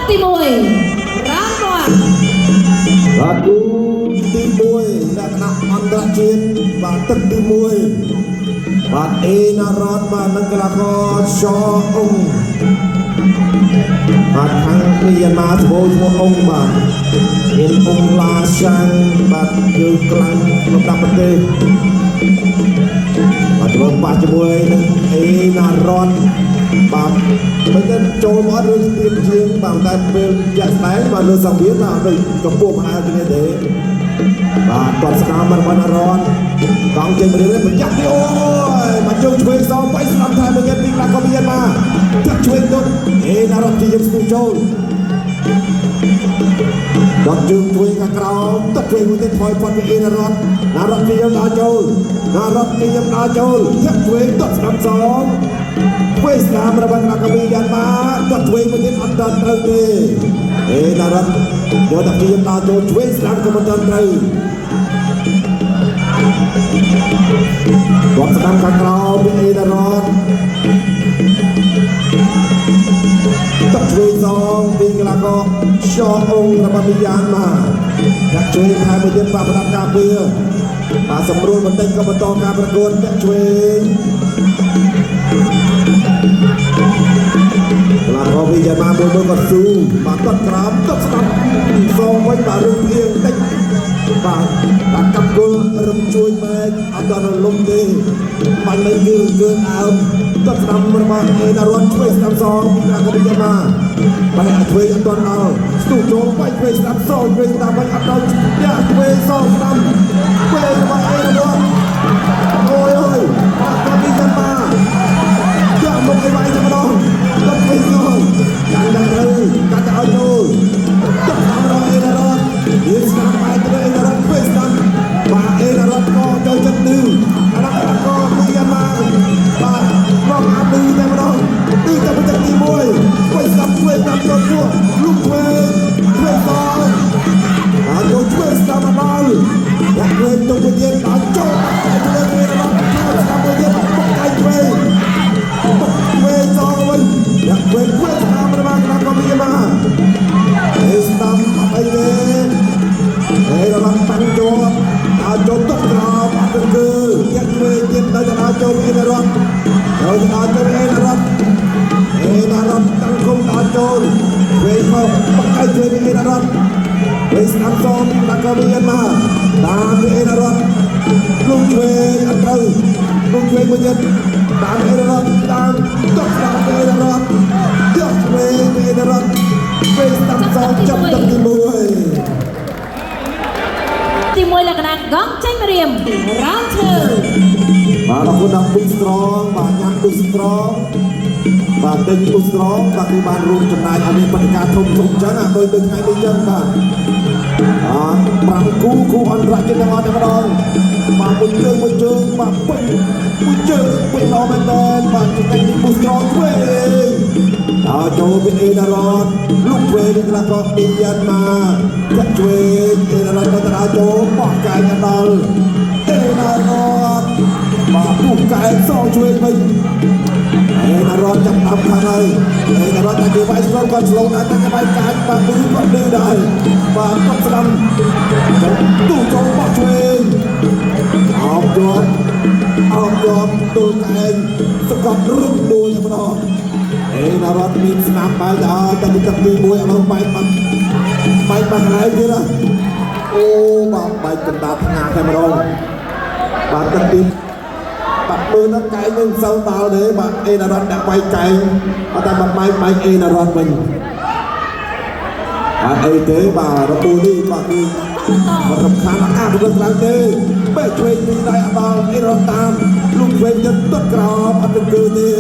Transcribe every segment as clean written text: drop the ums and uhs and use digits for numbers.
ទី1 round 1 បាទគូទី1លក្ខណៈអន្តរជាតិបាទទឹកទី1បាទអេណារ៉តបាទនិងកីឡាករសអ៊ុងបាទខាងមីយ៉ាន់ម៉ាសម្បូរឈ្មោះអ៊ុងបាទមានអ៊ុងឡាសាំងបាទគឺខ្លាំងលំដាប់ប្រទេសបាទចូលប៉ះជាមួយនឹងអេណារ៉តបាទមិនទៅចូលមករឿងស្ទៀបជាងបាទតែពេលជាក់ស្ដែងបាទលើសង្វៀនបាទដូចកម្ពស់ប្រហែលគ្នាទេបាទគាត់ស្ដាមរបស់ណារ៉តកង់ចេញមកនេះប្រយ័ត្នទីអូយមកជើងឆ្វេងសងបៃស្ដាំថែមមួយទៀតពីក្លាកុំមានមកចាក់ឆ្វេងទុកអេណារ៉តជាយើងស្ទុះចូល ដល់ជើងជួយខាងក្រោមទឹកជួយមួយទៀតថយផុតពីអេណារ៉តណារ៉តជាយើងដល់ចូលណារ៉តជាយើងដល់ចូលធាក់ជួយទឹកស្ដាំសងធ្វើស្ដាំរបស់អាកាមីយ៉ាន់ម៉ាទឹកជួយមួយទៀតអត់ដល់ត្រូវទេអេណារ៉តយកតែជាយើងដល់ចូលជួយស្ដាំក៏មិនដល់ត្រូវគាត់ស្ដាំខាងក្រោមពីអេណារ៉តទឹកជួយសងពីកីឡាករຊអងរបស់មីយ៉ាន់ម៉ាអ្នកជួយថែមមួយទៀតបាក់ប្រដាប់ការពារបាទសម្រួលបន្តិចក៏បន្តការប្រកួតអ្នកជួយកីឡាករមីយ៉ាន់ម៉ាមួយមួយក៏ស៊ូបាទគាត់ក្រោមទឹកស្ដាំសងវិញបាទរឿងផ្អៀងតិចបាទបាទកាប់គល់រំជួយមែកអត់ដល់រលំទេបាញ់មិនគឺគឺអើមទឹកស្ដាំរបស់អេណារ៉ុនជួយស្ដាំសងពីកីឡាករមីយ៉ាន់ម៉ាបាទអាចជួយអត់ដល់ដល់ស្ទុះចូលបាច់ជួយស្ដាំសងជួយស្ដាំបាញ់អត់ដល់យ៉ាជួយសងស្ដាំជួយរបស់អេណារ៉ុនអូយអូយបាទក៏មីយ៉ាន់ម៉ា យកមកឲ្យវាយតែម្ដងដល់ពេលនោះកាន់តែត្រូវកាន់តែឲ្យចូលទឹកតាមរអេណារ៉តវាស្ដាំបែកទៅអេណារ៉តពេលស្ដាំបាទអេណារ៉តក៏ចូលចិត្តឌឺអារ៉ាក៏មីយ៉ាន់ម៉ាបាទមកអាឌឺតែម្ដងឌឺតែទឹកទី1ពេលស្ដាំពេលស្ដាំចូលពួកលុកពេលពេលសងបាទចូលជួយស្ដាំមកដល់យ៉ាក់វិញទុកទៅទៀតដល់ចូលទៅលើអេណារ៉តចូលស្ដាំទៅទៀតបុកដៃឆ្វេង វេសងវិញយ៉ាវេវេតាមរបស់គណៈកម្មការមកអេស្ដាំអត់អីទេអេរ៉ាត់តាំងជាប់ដល់ចូលទុកក្រោមអត់គឺយ៉ាក់វេទៀតដល់ដល់ចូលអេរ៉ាត់ដល់ដល់ចូលអេរ៉ាត់អេរ៉ាត់តាំងគុំដល់ចូលវេខោបកៃជួយអេរ៉ាត់វេស្ដាំសងគណៈកម្មការមកតាមអេរ៉ាត់លុំឆ្វេងអត់ត្រូវលុំឆ្វេងមួយទៀតតាមអេរ៉ាត់តាមទុកស្ដាំអេរ៉ាត់យកឆ្វេងអេរ៉ាត់វេស្ដាំសងចាប់ទឹកទី1 ទី1លក្ខណៈកង់ចេញម្រាម round 2 បាទអរគុណដល់ Big Strong បាទញ៉ាំ Big Strong បាទទិញ Big Strong បាទគឺបានរួមចំណែកឲ្យមានព្រឹត្តិការណ៍ធំធំអញ្ចឹងអាដូចដូចថ្ងៃនេះអញ្ចឹងបាទអ5គូគូអន្តរជាតិទាំងអស់តែម្ដងបាទមួយជើងមួយជើងបាទពេញមួយជើងពេញល្អមែនតើបាទចំណេញនេះ Big Strong វិញដល់ចូលពីអេដារ៉តលុកវិញនេះក្លាប់ពីយ៉ាន់ម៉ាចាក់ជួយអេដារ៉តទៅដល់ចូលបោះកាយដល់អេដារ៉តបាទពុះកែសងជួយវិញអេណារ៉តចាប់តាមខាងហើយអេណារ៉តតែគេវាយស្លូគាត់ស្លូដែរតែគេវាយកាចបាទគឺគាត់ឌឺដែរបាទគាត់ស្ដាំទូចូលបោះជួយអោបជាប់អោបជាប់ទូកែងសកត់រឹងដួលតែម្ដងអេណារ៉តមានស្នាមបែកដល់តែទឹកទី1ឥឡូវបែកបាត់បែកបាត់កន្លែងទៀតណាអូបាទបែកកណ្ដាលថ្ងាតែម្ដងបាទទឹកទីបាទមើលទៅកែងនឹងមិនសូវដល់ទេបាទអេណារ៉តដាក់បែកកែងអត់តែបាត់បែកបែកអេណារ៉តវិញអត់អីទេបាទរបួសនេះបាទគឺមិនរំខានអត់អាប់រឹងឡើងទេបែកឆ្វេងពីដៃអត់ដល់អេរ៉តតាមលុកឆ្វេងទៅទឹកក្រោមអត់ទៅគឺទេ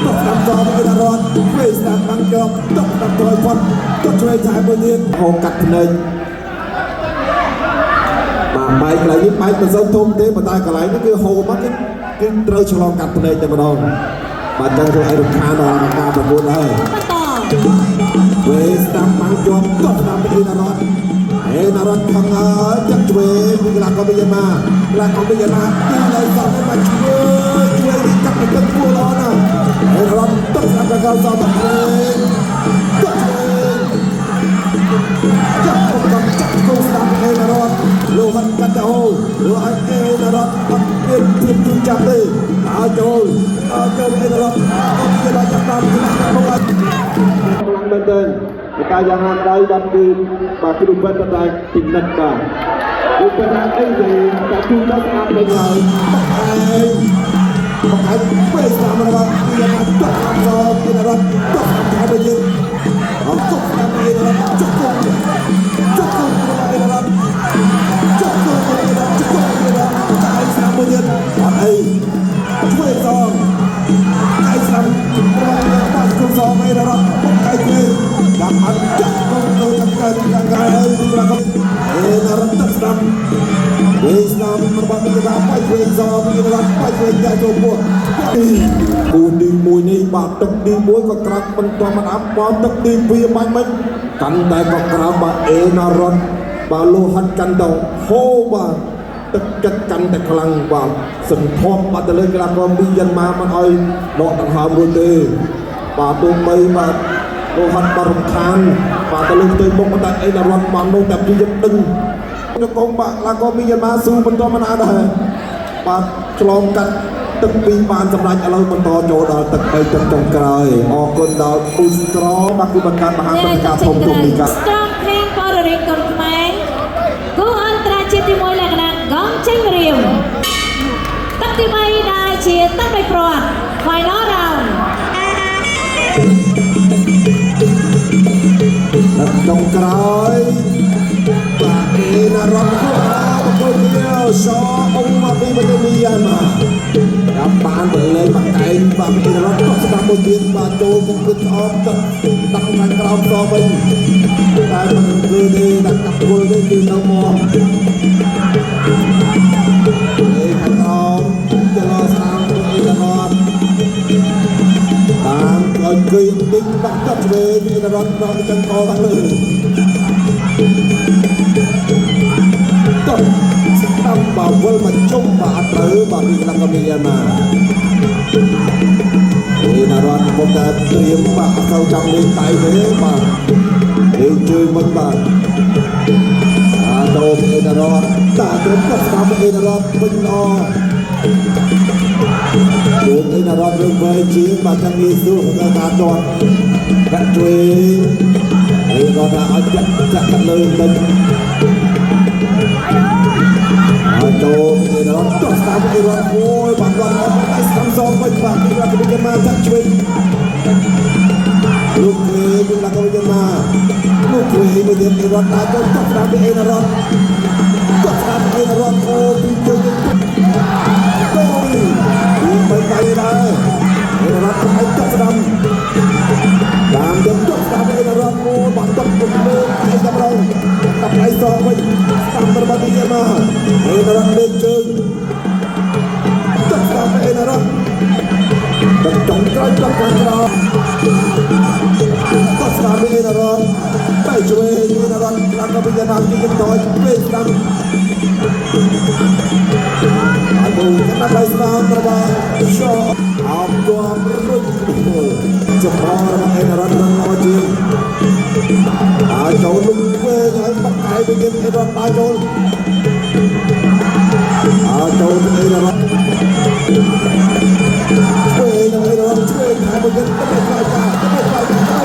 ទឹកស្ដាំចោលអេណារ៉តឆ្វេងស្ដាំបាំងជាប់ទឹកស្ដាំថយផុតទឹកឆ្វេងថែមមួយទៀតហូកាត់ភ្នែកបាទបែកកន្លែងនេះបែកមិនសូវធំទេប៉ុន្តែកន្លែងនេះគឺហូរមកគឺគឺត្រូវឆ្លងកាត់ភ្នែកតែម្ដងបាទចឹងធ្វើឲ្យរំខានដល់ការប្រកួតដែរ បន្ត វេស្ដាំបាំងជាប់ទាត់ស្ដាំពីអេណារ៉តអេណារ៉តខំហើយចាក់ឆ្វេងពីកីឡាករមីយ៉ាន់ម៉ាកីឡាករមីយ៉ាន់ម៉ាទីលើសោះមកឆ្វេងឆ្វេងនេះកាត់ទៅទឹកគួរល្អណាស់អេណារ៉តទាត់ស្ដាំកកសោះទៅឆ្វេងទាត់ឆ្វេង ចាប់ទេអើចូលអើចូលអេណារ៉តក៏មានដល់ចាប់តាមខ្លាំងមកខ្លាំងមែនទែនតែយ៉ាងណាក្តីបាទគឺបាទគ្រូពេទ្យតែពិនិត្យបាទគ្រូពេទ្យថាអីទេតែជួនដល់ស្អាតវិញហើយឯងមកឲ្យពេលស្ដាប់របស់យ៉ាងណាចុះតាមសអេណារ៉តចុះតាមទៅយើងអត់ចុះតាមអេណារ៉តចុះចុះរបស់អេណារ៉តចុះអេណារ៉តចុះអេណារ៉តតែស្ដាប់មួយទៀតអត់អីជួយសងកៃស្ដាប់របស់បាទគុំសងអេណារ៉តបុកកៃជួយដាក់អត់ចាក់គុំទៅខាងកើតខាងក្រៅហើយទីប្រកបអេណារ៉តទឹកស្ដាប់វេស្ដាប់របស់មីរ៉ាបាយជួយសងអេណារ៉តបាយជួយចាចូលពោះគូទី1នេះបាទទឹកទី1ក៏ក្រាក់មិនទាន់មិនអាប់បទឹកទី2បាញ់មិនកាន់តែក៏ក្រោមបាទអេណារ៉តបាទលោហិតកាន់តែហូបាទទឹកចិត្តកាន់តែខ្លាំងបាទសន្ធាប់បាទទៅលើកីឡាករមីយ៉ាន់ម៉ាមិនឲ្យដកដង្ហើមរួចទេបាទទោះបីបាទលោហិតបាទរំខានបាទទៅលើផ្ទៃមុខតែអេណារ៉តបាននោះតែព្យាយាមដេញនៅកងបាទកីឡាករមីយ៉ាន់ម៉ាស៊ូបន្តមិនអាចដែរបាទឆ្លងកាត់ទឹកពីរបានសម្រេចឥឡូវបន្តចូលដល់ទឹក3ទឹកចុងក្រោយអរគុណដល់អ៊ូស្ត្របាទគឺបង្កើតមហាព្រឹត្តិការណ៍ធំធំនេះកា ស្រង់ខាងបរិរិកុនខ្មែរគូអន្តរជាតិទី1លក្ខណៈកងចេញរៀមទឹកទី3ដែលជាទឹកបីព្រាត់ Final round ទឹកចុងក្រោយបាទអេណារ៉តគូបកលគ្នាសអ៊ុងមកពីប្រទេសមីយ៉ាន់ម៉ាចាប់បានបលេងបាក់កែងបាទអេណារ៉តក៏ស្ដាប់មួយទៀតបាទចូលគុំគិតអបទឹកដាក់ខាងក្រោមសវិញតែមិនគឺទេដាក់កាប់គល់ទេគឺនៅមកអេខាងក្រោមចលោស្ដាំអេណារ៉តតាមឲ្យអង្គុយបន្តិចបាក់កាត់ឆ្វេងអេណារ៉តដល់ចឹងកខាងលើតោះស្ដាំបាវិលមកជុំបាទត្រូវបាទពីក្លឹបកមីយ៉ាម៉ាអេណារ៉តពុំតែត្រៀមបាទអត់សូវចង់លេងដៃទេបាទលេងជើងមិនបាទអាដូអេណារ៉តតាត្រឹមគាត់ស្ដាំអេណារ៉តវិញល្អជើងអេណារ៉តរឿងវែងជាងបាទចាំងាយស្រួលក្នុងការទាត់ដាក់ជួយអេគាត់ថាឲ្យចាក់ចាក់កាត់លើបន្តិចអត់ចូលអេណារ៉តចុះស្ដាំអេរ៉តអូយបាទគាត់អត់តែស្ដាំសងវិញបាទពីរដ្ឋវិទ្យាមកចាក់ជួយលោកគ្រីពីរដ្ឋវិទ្យាមកលោកគ្រីមួយទៀតអេរ៉តដើរចូលចុះស្ដាំពីអេណារ៉តចុះស្ដាំអេណារ៉តអូពីជើងចូលពីទៅទៅដែរអេណារ៉តឲ្យចុះស្ដាំតាមយកចុះស្ដាំអេណារ៉តអូបាទចុះទៅលើដៃតែម្ដងដាក់ដៃសងវិញស្ដាំរបស់វិទ្យាមកអេណារ៉តលេងជើងចុះស្ដាំអេណារ៉តដល់ចុងក្រោយចុះខាងក្រោមក៏ស្ដាំអេណារ៉តទៅជួយអេណារ៉តឡើងក៏វិញ្ញាណទីតយពេលស្ដាំអត់ទៅណាប់ដៃស្ដាំរបស់ຊអោបជាប់រុចចំហរបស់អេណារ៉តរងល្អជាងដើរចូលលុកវិញហើយបាក់កែវិញអេណារ៉តដើរចូលដើរចូលអេណារ៉តជួយនឹងអេណារ៉តជួយថែមវិញទៅទៅទៅទៅទៅទៅ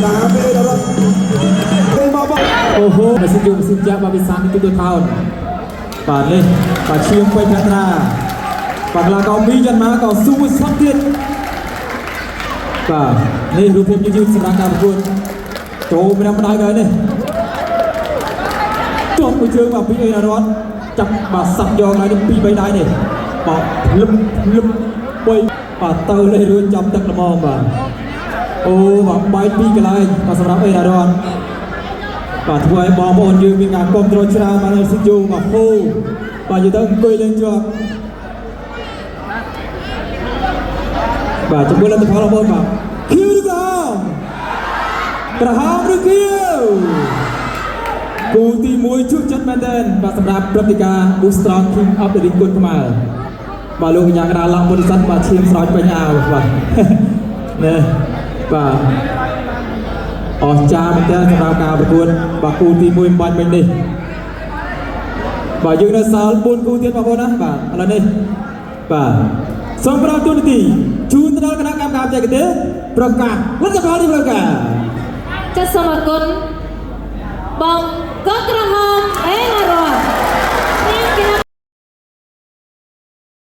តាមអេណារ៉តទៅមកបង អូហូម៉ាស៊ីនយូម៉ាស៊ីនចាក់បាទវិសាលនេះទូទៅថោនបាទនេះបាទឈៀងពេជ្រភត្រាបាទកីឡាករមីយ៉ាន់ម៉ាក៏ស៊ូសក់ទៀតបាទនេះរូបភាពយឺតៗសម្រាប់ការប្រកួតចូលម្នាក់ម្ដាយហើយនេះជាប់មួយជើងបាទពីអេណារ៉តចាប់បាទសាប់យកហើយនេះ2 3ដៃនេះបាទលឹមលឹម3បាទទៅលេរួចចំទឹកល្មមបាទអូបាទបែកពីរកន្លែងបាទសម្រាប់អេណារ៉តបាទធ្វើឲ្យបងប្អូនយើងមានការគ្រប់គ្រងច្រើនបាទនៅស៊ីយូបាទហូបាទនិយាយទៅអង្គុយលេងជាប់បាទចំពោះលទ្ធផលបងប្អូនបាទខៀវឬក្រហមក្រហមឬខៀវគូទី1ជក់ចិត្តមែនទែនបាទសម្រាប់ព្រឹត្តិការណ៍ Booster King of the Ring គុណខ្មែរបាទលោកកញ្ញាកណ្ដាលឡងពុទ្ធសិទ្ធបាទឈាមស្រោចពេញអាវបាទនេះបាទអស្ចារ្យមែនទែនសម្រាប់ការប្រកួតបាទគូទី1បាញ់មិញនេះ បាទយើងនៅសល់4គូទៀតបងប្អូនណាបាទឥឡូវនេះបាទសូមផ្ដល់ទូនាទីជូនទៅដល់គណៈកម្មការបច្ចេកទេសប្រកាសលទ្ធផលនេះប្រកាស ចាសសូមអរគុណបងកក្រ